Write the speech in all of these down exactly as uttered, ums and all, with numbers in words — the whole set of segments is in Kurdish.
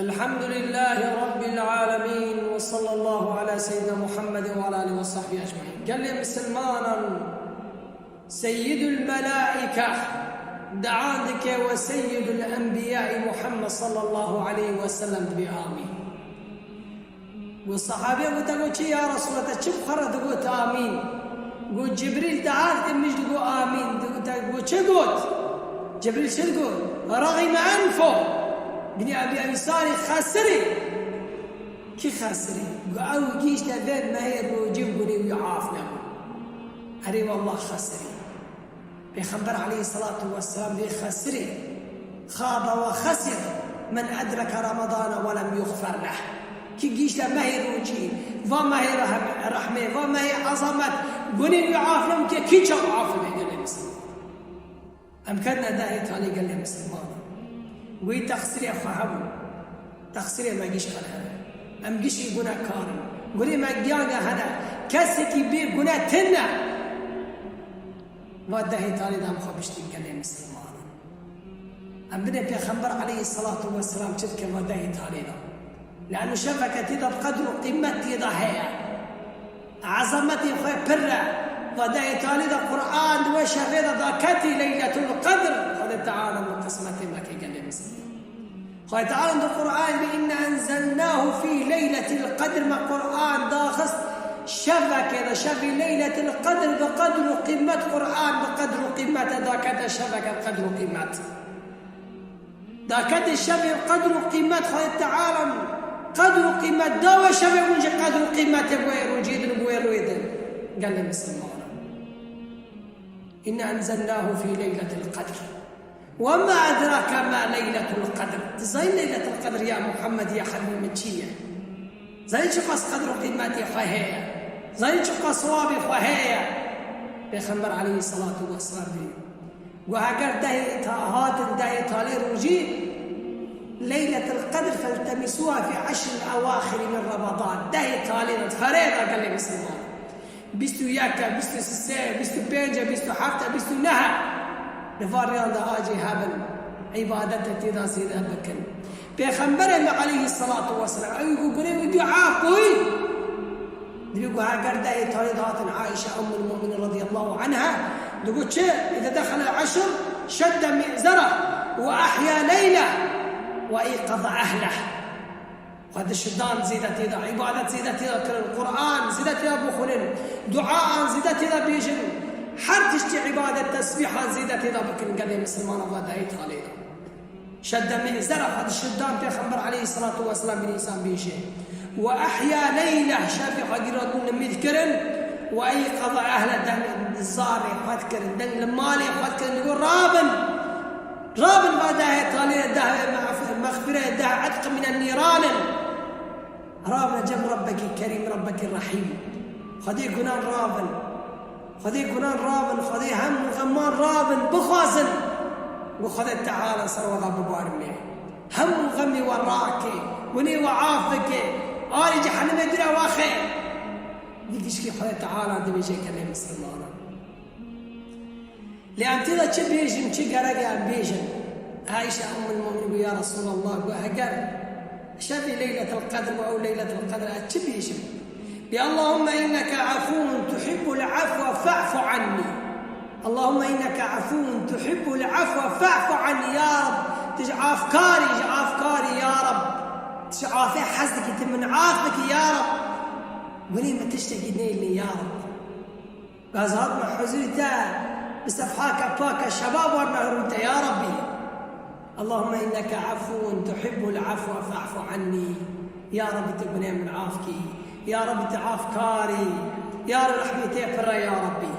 الحمد لله رب العالمين، وصلى الله على سيدنا محمد وعلى آله وصحبه أجمعين. Gelê misilmanan, Seyyidul Melaîke dua dike we Seyyidul Enbiyayî Muhammed sallallahu aleyhi ve sellem dibê amîn. Got, sahabiya gote, got, çi ya Resulallah, te çi bi xwe re digot amîn? Got, Cibrîl dua dike, min jî digot amîn. Digote, got, çi got? Cibrîl çi digot? Raxîme enfo. Binî Ebî Eysarî xesirî. Kî xesirî? Got, ew gihîşte vê mehê rojî û gunê wî af nebû. Erê wallah xesirî. Pêxember aleyhisselatu vesselam bê xesirê, xaba ve xesir, men edreke Ramadana ve lem yuxfer leh. Kî gihîşte mehê rojî, va mehê rehm-, rehmê, va mehê ezamet, gunê wî af nebû, kî çawa af be gelê misilman? Em ketine dehê talê gelê misilman. Wî teqsirê xwe hebû. Teqsirê me gişkan hene. Em gişî gunekar in. Gunê me giyan de hene. Kesekî bê gune tune. Va dehê talê de em xwe biştîn gelê misilmanan. Em binê Pêxember aleyhisselatu vesselam çi dike va dehê talê de. Lano şeveke tê de bi qedr û qîmet tê de heye. Ezametê xwe pir e. Va dehê talê de Quran di we şevê de daketî Leyletul Qedr. Xwedê Teala min qismetê me ke gelê misilman. Xwedê Teala di Qur'an bi, "Inna enzelnahu fî leyletil qedr", me Qur'an daxist şevekê de, şevî Leyletil Qedr bi qedr û qîmet, Qur'an bi qedr û qîmet e dakete şeveke qedr û qîmet. Dakete şevê qedr û qîmet, Xwedê Teala qedr û qîmet da we şevê, hûn jî qedr û qîmetê bi wê rojî din, bi wê rojî din. Gelê misilmanan. "Inna enzelnahu fî leyletil qedr." "Ve ma edrake ma leyletul qedr." Tu zayî Leyletul Qedr ya Muhammed ya Habîb min çi ye? Zayî çiqas qedr û qîmetê xwe heye? Zayî çiqas sewabê xwe heye? Pêxember aleyhisselatu vesselam dî. Got, heger dehê ta-, hatin dehê talê rojî, Leyletul Qedr feltemisuha fî eşril ewaxiri min Ramadan. Dehê talê de, ferê de gelê misilman. Bîst û yek e, bîst û sê e, bîst û pênc e, bîst û heft e, bîst û neh e. Li van rêyan de acî hebin, îbadete tê de zêde bikin. Pêxemberê me aleyhisselatu vesselam, ew ku gunê wî dua bûy, dibê ku heger dehê talê de hatin Aîşe Ummul Muminin radiyallahu anha, digot çi? Îze dexele eşr, şedde mi'zereh, ve ehya leyleh, ve eyqaze ehleh. Xwe dişidan zêde tê de, îbadet zêde tê de kirin, Qur'an zêde tê de bixwînin, duaan zêde tê de bêjin, her tiştî îbadet, tesbîhan zêde tê de bikin, gelê misilmana va dehê talê de. Şedde mi'zere xwe dişidan Pêxember aleyhisselatu vesselam bin însan bêje. Ve ehya leyleh, şevê xwe gîrandin nimî dikirin, ve eyqaza ehle deng zarê xwe dikirin, deng li malê xwe dikirin, digot rabin. Rabin va dehê talê, deh mexf-, mexfire, deh etq mine nîran in. Rabin cem Rebbekî Kerîm, Rebbekî Rehîm. Xwedê gunan rabin. Xwedê gunan rabin, Xwedê hemû xeman rabin, bixwazin. Û Xwedê Teala ser we de bibarime. Hemû xemê we rake, gunê we af bike, alî cehennemê dûre wexe. Vî gişkî Xwedê Teala dibêje gelê misilmanan. Lê em tê de çi bêjin, çi gerek e em bêjin? Ayşe Ummul Muminin got, ya Resulallah, got, heger şevê Leyletul Qedr û ew Leyletul Qedr ez çi bêjim? Bi Allahümme inneke afuvun tuhibbul afwe fa'fu anni. Allahümme inneke afuvun tuhibbul afwe fa'fu anni. Ya Rab, tu ji afkarî, ji afkarî, ya Rab. Tu ji afê hez dikî, tu min af bikî, ya Rab. Gunê min tiştekî nêlî, ya Rab. Ez hatime huzurî te, bi sefhake pake şebab warime hurû te, ya Rabbî. Allahümme inneke afuvun tuhibbul afwe fa'fu anni. Ya Rabbî, tu gunê min af kî. Ya Rabbî, tu afkarî. Ya Rabbî, rehmê te pir e, ya Rabbî.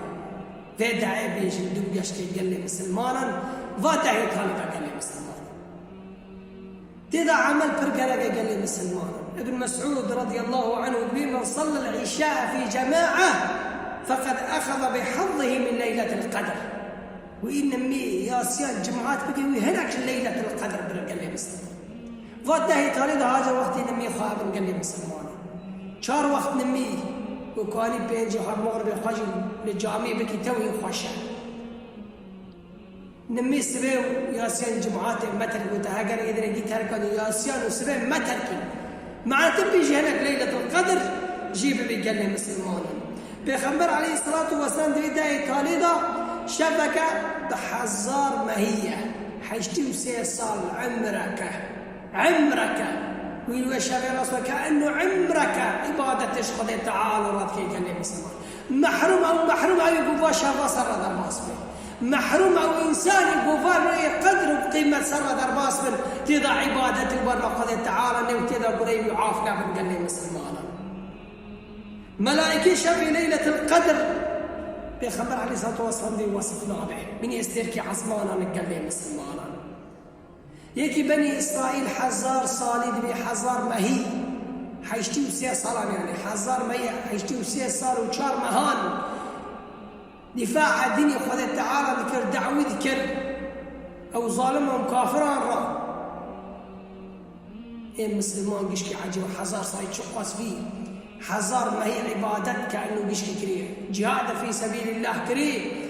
Vê duayê bêjin du geşkê gelê misilmanan, va dehê talê de gelê misilmanan. Tê de emel pir gerek e gelê misilmanan. Ibn Mes'ud radiyallahu anhu dibê, "Men sallel îşae fî cemae feqed exeze bi hazzihi min leyletil qedr." Û î nimî ya siya cemaat bike wî hinek ji Leyletil Qedr bir gelê misilman. Va dehê talê de haca wextê nimî xwe hebin gelê misilmanan. Çar wext nimî û kanî pêncî ha mexribê xwe jî li camî bikî tewhî xweş e. Nimî sibê û yasiyan cemaatê meterk û te heger êdirê gî terkan û yasiyan û sibê meterkî. Me'na tu bêjî hinek Leyletul Qedr jî bibî gelê misilmanan. Pêxember aleyhisselatu vesselam di vê dehê talê de şeveke bi hezar mehî ye. Heştê û sê sal emreke. Emreke. Wî wê şevê rast be ke ennu emreke îbadetê ji Xwedê Teala re dikê gelê misilman. Mehrûm ew, mehrûm ew ê ku va şeva ser re derbas be. Mehrûm ew însanê ku va rêyê qedr û qîmet ser re derbas bin, tê de îbadetê û ber ve Xwedê Teala nê û tê de gureyê wî af nebin gelê misilmanan. Melaîkê şevê Leyletil Qedr, Pêxember aleyhisselatu vesselam vê wesif nabe. Binê stêrkê esmanan gelê misilmanan. Yekî Benî Îsraîl hezar salî dibî, hezar mehî, heştê û sê salan, yanî hezar mehî, heştê û sê sal û çar mehan dîfaa dînê Xwedê Teala dikir, dawî dikir ew zalim û kafiran re. Ê misilman gişkî ecîb, hezar salî çiqas vî, hezar mehî îbadet ke enû gişkî kiriye. Cihad fî sebîlillah kiriye.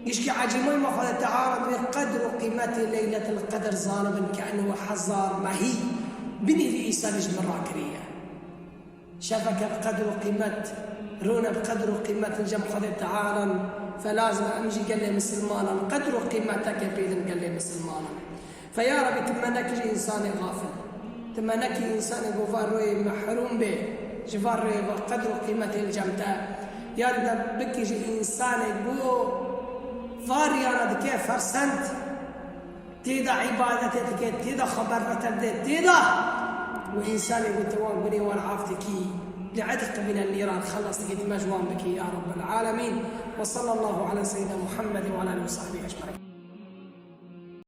Gişkî ecîbay me Xwedê Teala divê qedr û qîmetê Leyletil Qedr zanibin ke enû hezar mehî binê vî îsanî ji min re kiriye. Şeveke bi qedr û qîmet, rûne bi qedr û qîmet li cem Xwedê Teala, fe lazim e em jî gelê misilmanan qedr û qîmeteke pê din gelê misilmanan. Fe ya Rebî, tu me nekî ji însanê xafil. Tu me nekî însanê ku va rûyê mehrûm bê, ji va rûyê va qedr û qîmetê li cem te. Ya Rebî, bikî ji însanê ku va riyana dike fersend, tê de îbadetê dike, tê de xwe berfete dide, tê de û însanê ku tu wan gunê wan af dikî, li etq min en-nîran xelas dikî, tu me ji wan bikî, ya Rabbel Alemîn. Ve sallallahu ala seyyidina Muhammed ve ala alihi ve sahbihi ecmaîn.